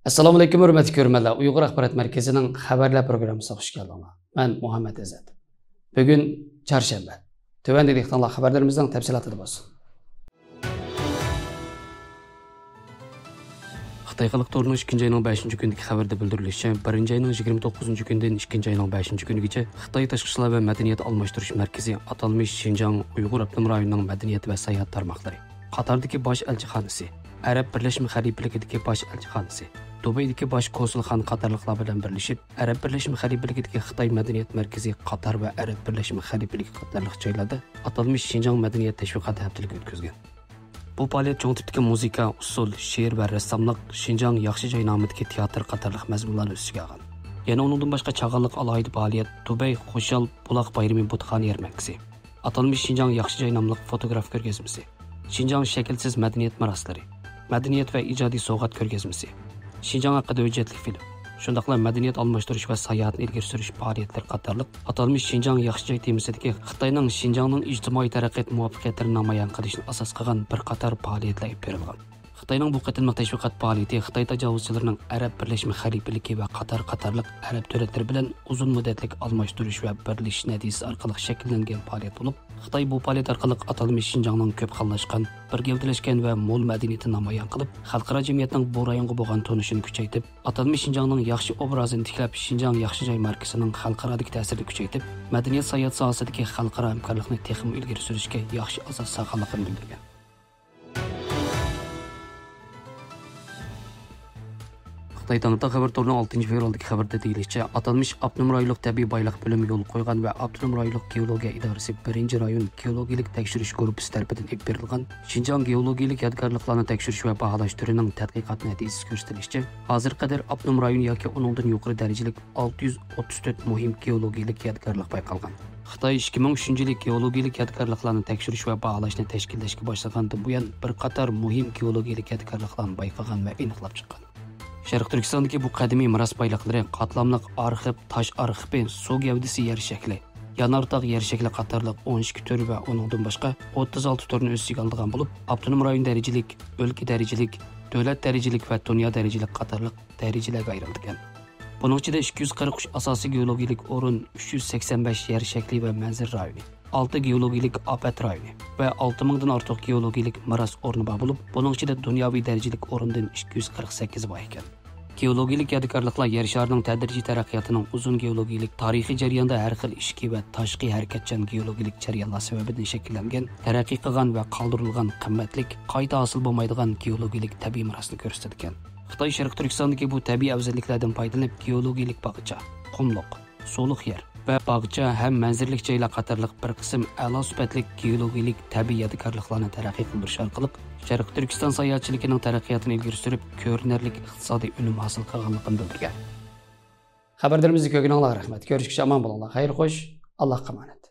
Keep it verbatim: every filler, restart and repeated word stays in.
ئەسسالامۇئەلەيكۇم، ھۆرمەتلىك كۆرۈرمەنلەر. ئۇيغۇر ئاخبارات مەركىزىنىڭ خەۋەرلەر پروگراممىسىغا خۇش كەلدىڭلار. مەن مۇھەممەد ئىززەت. بۈگۈن چارشەنبە. تۆۋەندە دىققىتىڭلار خەۋەرلىرىمىزنىڭ تەپسىلاتىدا بولسۇن. خىتاي خەلق تورىنىڭ ئىككىنچى ئاينىڭ بەشىنچى كۈنىدىكى خەۋىرىدە بىلدۈرۈلۈشىچە، بىرىنچى ئاينىڭ يىگىرمە توققۇزىنچى كۈنىدىن ئىككىنچى ئاينىڭ بەشىنچى كۈنىگىچە خىتاي تاشقى ئىشلار ۋە مەدەنىيەت ئالماشتۇرۇش مەركىزى ئاتالمىش شىنجاڭ ئۇيغۇر ئاپتونوم رايونىنىڭ مەدەنىيەت ۋە ساياھەت تارماقلىرى قاتاردىكى باش ئەلچىخانىسى، ئەرەب بىرلەشمە خەلىپىلىكىدىكى باش ئەلچىخانىسى، دۇبەيدىكى باش كونسۇلخانا قاتارلىقلار بىلەن بىرلىشىپ، ئەرەب بىرلەشمە خەلىپىلىكىدىكى خىتاي مەدەنىيەت مەركىزى قاتار ۋە ئەرەب بىرلەشمە خەلىپىلىكى قاتارلىق جايلاردا ئاتالمىش شىنجاڭ مەدەنىيەت تەشۋىقاتى ھەپتىلىكى ئۆتكۈزگەن. بۇ پائالىيەت چوڭ تىپتىكى مۇزىكا، ئۇسسۇل، شېئىر ۋە رەسساملىق، شىنجاڭ ياخشى جاي نامىدىكى تىياتىر قاتارلىق مەزمۇنلارنى ئۆز ئىچىگە ئالغان. يەنە ئۇنىڭدىن باشقا چاغانلىق ئالاھىدە پائالىيەت دۇبەي خۇشال بۇلاق بايرىمى بۇتخانا يەرمەنكىسى، ئاتالمىش شىنجاڭ ياخشى جاي ناملىق فوتوگراف كۆرگەزمىسى، شىنجاڭ شەكىلسىز مەدەنىيەت مىراسلىرى، مەدەنىيەت ۋە ئىجادىي سوۋغات كۆرگەزمىسى، شىنجاڭ ھەققىدە ھۆججەتلىك فىلىم، شۇنداقلا مەدەنىيەت ئالماشتۇرۇش ۋە ساياھەتنى ئىلگىرى سۈرۈش پائالىيەتلىرى قاتارلىق ئاتالمىش شىنجاڭ ياخشى جاي تېمىسىدىكى خىتاينىڭ شىنجاڭنىڭ ئىجتىمائىي تەرەققىيات مۇۋەپپەقىيەتلىرىنى نامايان قىلىشنى ئاساس قىلغان بىر قاتار پائالىيەتلەر ئېلىپ بېرىلغان. خىتاينىڭ بۇ قېتىملىق تەشۋىقات پائالىيىتى خىتاي تاجاۋۇزچىلىرىنىڭ ئەرەب بىرلەشمە خەلىپىلىكى ۋە قاتار قاتارلىق ئەرەب دۆلەتلىرى بىلەن ئۇزۇن مۇددەتلىك ئالماشتۇرۇش ۋە بىرلىشىش نەتىجىسى ئارقىلىق شەكىللەنگەن پائالىيەت بولۇپ، خىتاي بۇ پائالىيەت ئارقىلىق ئاتالمىش شىنجاڭنىڭ كۆپ خىللاشقان، بىر گەۋدىلەشكەن ۋە مول مەدەنىيىتىنى نامايان قىلىپ، خەلقئارا جەمئىيەتنىڭ بۇ رايونغا بولغان تونۇشىنى كۈچەيتىپ، ئاتالمىش شىنجاڭنىڭ ياخشى ئوبرازىنى تىكلەپ، شىنجاڭ ياخشى جاي ماركىسىنىڭ خەلقئارادىكى تەسىرىنى كۈچەيتىپ، مەدەنىيەت ساياھەت ساھەسىدىكى خەلقئارا ھەمكارلىقنى تېخىمۇ ئىلگىرى سۈرۈشكە ياخشى ئاساس سالغانلىقىنى بىلدۈرگەن. خىتاي تاڭ خەۋەر تورىنىڭ ئالتىنچى فېۋرالدىكى خەۋىرىدە دېيىلىشىچە، ئاتالمىش ئاپتونوم رايونلۇق تەبىئىي بايلىق بۆلۈمى يولغا قويغان ۋە ئاپتونوم رايونلۇق گېئولوگىيە ئىدارىسى بىرىنچى رايون گېئولوگىيىلىك تەكشۈرۈش گۇرۇپپىسى تەرىپىدىن ئېلىپ بېرىلغان شىنجاڭ گېئولوگىيىلىك يادىكارلىقلارنى تەكشۈرۈش ۋە باھالاش تۈرىنىڭ تەتقىقات نەتىجىسى كۆرسىتىلىشىچە، ھازىرغا قەدەر ئاپتونوم رايون ياكى ئۇنىڭدىن يۇقىرى دەرىجىلىك ئالتە يۈز ئوتتۇز تۆت مۇھىم گېئولوگىيىلىك يادىكارلىق بايقالغان. خىتاي ئىككى مىڭ ئۈچىنچى يىلى گېئولوگىيىلىك يادىكارلىقلارنى تەكشۈرۈش ۋە باھالاشنى تەشكىللەشكە باشلىغاندىن بۇيان، بىر قاتار مۇھىم گېئولوگىيىلىك يادىكارلىقلارنى بايقىغان ۋە ئېنىقلاپ چىققان. شەرقىي تۈركىستاندىكى بۇ قەدىمىي مىراس بايلىقلىرى قاتلاملىق ئارخىپ، تاش ئارخىپى، سۇ گەۋدىسى يەر شەكلى، يانارتاغ يەر شەكلى قاتارلىق ئون ئىككى تۈر ۋە ئۇنىڭدىن باشقا ئوتتۇز ئالتە تۈرنى ئۆز ئىچىگە ئالىدىغان بولۇپ، ئاپتونوم رايون دەرىجىلىك، ئۆلكە دەرىجىلىك، دۆلەت دەرىجىلىك ۋە دۇنيا دەرىجىلىك قاتارلىق دەرىجىلەرگە ئايرىلىدىكەن. بۇنىڭ ئىچىدە ئىككى يۈز قىرىق ئۈچ ئاساسىي گېئولوگىيىلىك ئورۇن، ئۈچ يۈز سەكسەن بەش يەر شەكلى ۋە مەنزىرە رايونى، ئالتە گېئولوگىيىلىك ئاپەت رايونى ۋە ئالتە مىڭدىن ئارتۇق گېئولوگىيىلىك مىراس ئورنى بار بولۇپ، بۇنىڭ ئىچىدە دۇنياۋى دەرىجىلىك ئورۇندىن ئىككى يۈز قىرىق سەككىز بار ئىكەن. گېئولوگىيىلىك يادىكارلىقلار يەر شارىنىڭ تەدرىجىي تەرەققىياتىنىڭ ئۇزۇن گېئولوگىيىلىك تارىخىي جەرياندا ھەر خىل ئىچكى ۋە تاشقى ھەرىكەتچان گېئولوگىيىلىك جەريانلار سەۋەبىدىن شەكىللەنگەن، تەرەققىي قىلغان ۋە قالدۇرۇلغان قىممەتلىك، قايتا ھاسىل بولمايدىغان گېئولوگىيىلىك تەبىئىي مىراسنى كۆرسىتىدىكەن. خىتاي شەرقىي تۈركىستاندىكى بۇ تەبىئىي ئەۋزەللىكلەردىن پايدىلىنىپ، گېئولوگىيىلىك باغچە، قۇملۇق، سۇلۇق يەر ۋە باغچە ھەم مەنزىرىلىك جايلار قاتارلىق بىر قىسىم ئەلا سۈپەتلىك گېئولوگىيىلىك تەبىئىي يادىكارلىقلارنى تەرەققىي قىلدۇرۇش ئارقىلىق شەرقىي تۈركىستان ساياھەتچىلىكىنىڭ تەرەققىياتىنى ئىلگىرى سۈرۈپ، كۆرۈنەرلىك ئىقتىسادىي ئۈنۈم ھاسىل قىلغانلىقىنى بىلدۈرگەن. خەۋەرلىرىمىزنى كۆرگىنىڭلارغا رەھمەت. كۆرۈشكىچە ئامان بولۇڭلار. خەير خوش. ئاللاھقا ئامانەت.